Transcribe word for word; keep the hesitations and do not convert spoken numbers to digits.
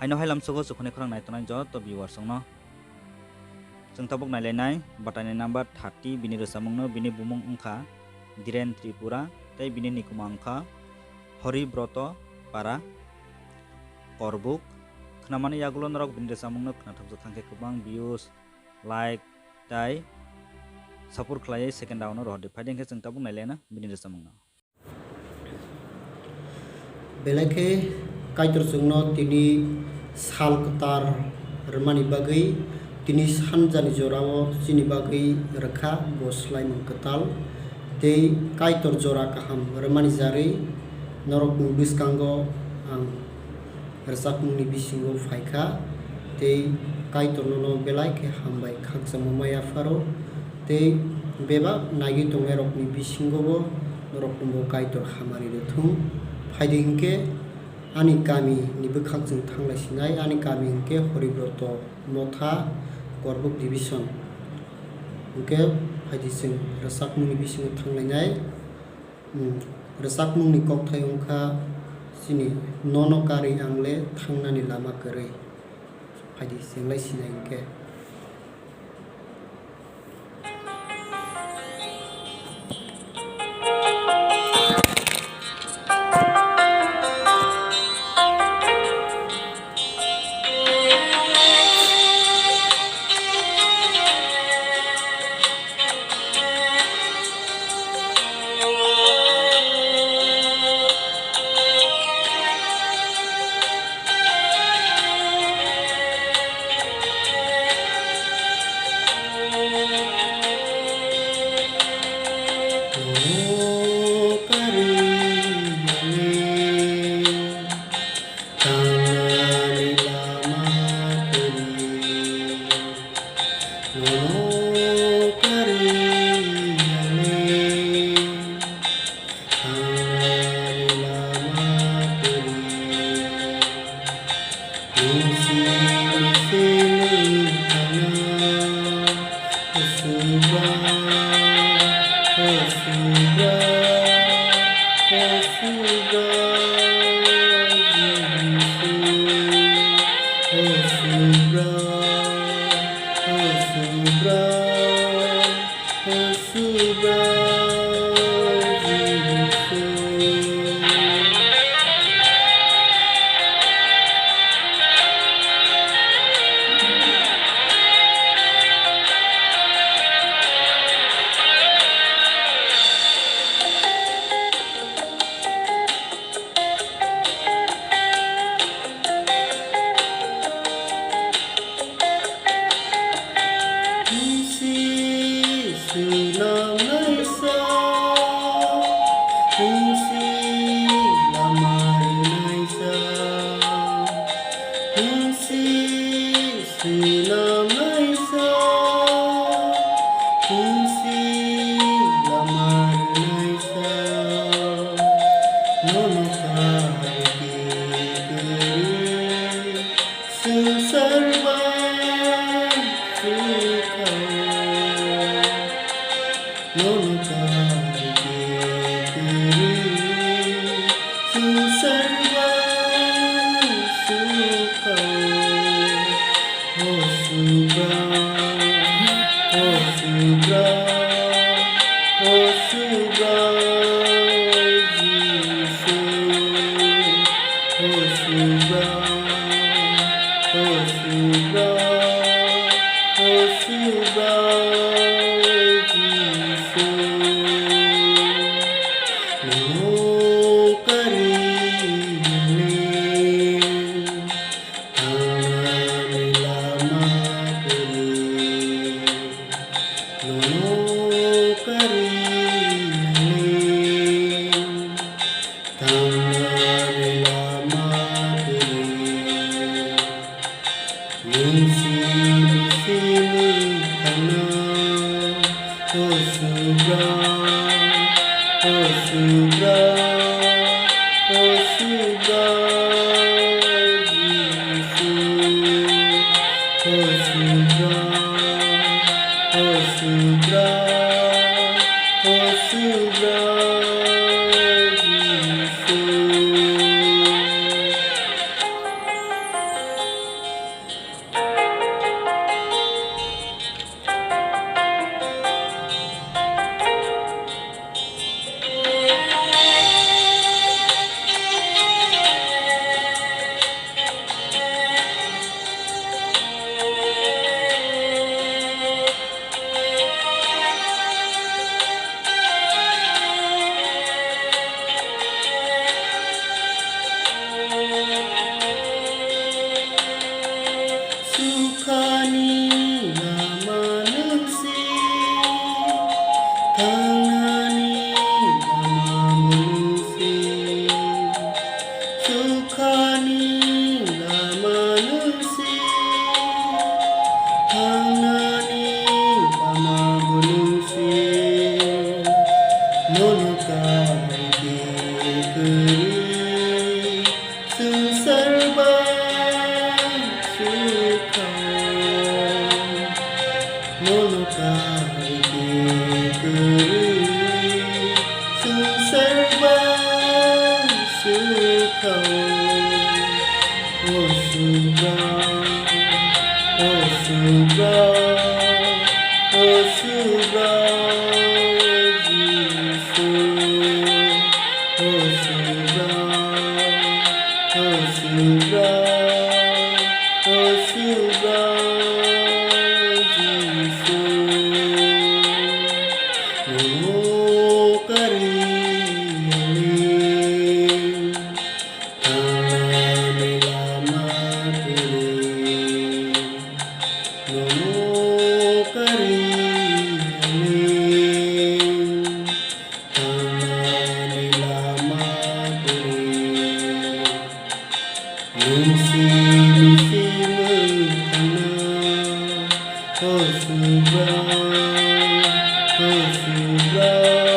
Haino hai lamsogo chukhunai khorang naitongnai joto viewers rokno. Chwng tabuk nailainai bataini number thirty, bini rwchapmungno, bini bumung wngkha Dhiren Tripura tei bini nikuma wngkha Horibroto Para Korbuk. Khnamani yagulo norok bini rwchapmungno khnathokjak thangkhe kwbang views, like tei support khlaiwi second round-o rohordi. Phaidi hwnkhe chwng tabuk nailaina bini rwchapmungno. Belai khe Kaitor chwngno tini sal kwtal rwmani bagwi, tini sanjani jorao chini bagwi rwkha bo swlaimung kwtal, tei Kaitor jora kaham rwmani jarwi norokni bwskango ang rwchapmungni bisingo phaikha, tei Kaitor nono belai khe hambai khakchangma ma yapharo, tei bebak naigwi tongnairokni bisingobo norokno bo Kaitor hamari rwthung. Phaidi hwnkhe ani kami ni bwkhak chwng thanglai sinai, ani kami hwnkhe Horibroto Motha, Korbuk Division. Hwnkhe phaidi chwng rwchapmungni bisingo thanglainai. Hmm, rwchapmungni kokthai wngkha chini nono karwi ang le thangnani lama kwrwi. Phaidi chenglai sinai hwnkhe. Tangnani lama kwrwi, nono karwi nangni. Tangnani lama kwrwi, nwng simi se nwng thangna. O Subra, O Subra, O Subra, Jisu. O Subra, O Subra, O Subra, Jisu. Hingsi swnamnaisa, hingsi lama rwnaisa, hingsi swnamnaisa, hingsi lama rwnaisa, nono karwi kwrwi swngchar bai chwngkha. Nono karwi kwrwi swngchar bai chwngkha. O Subra, O Subra, O Subra, Jisu. O Subra, O Subra, O Subra, Jisu. Nono karwi nangni. Tangnani lama kwrwi, nono karwi nangni. Tangnani lama kwrwi, Subra, o Subra, o Subra, Jisu. O Subra, o Subra, o Subra, Jisu. Nono kari ani. Thangnani lama kwrwi, nono kari hwnwi. Thangnani lama kwrwi, nwng simi simi thangna, o Subra, o Subra.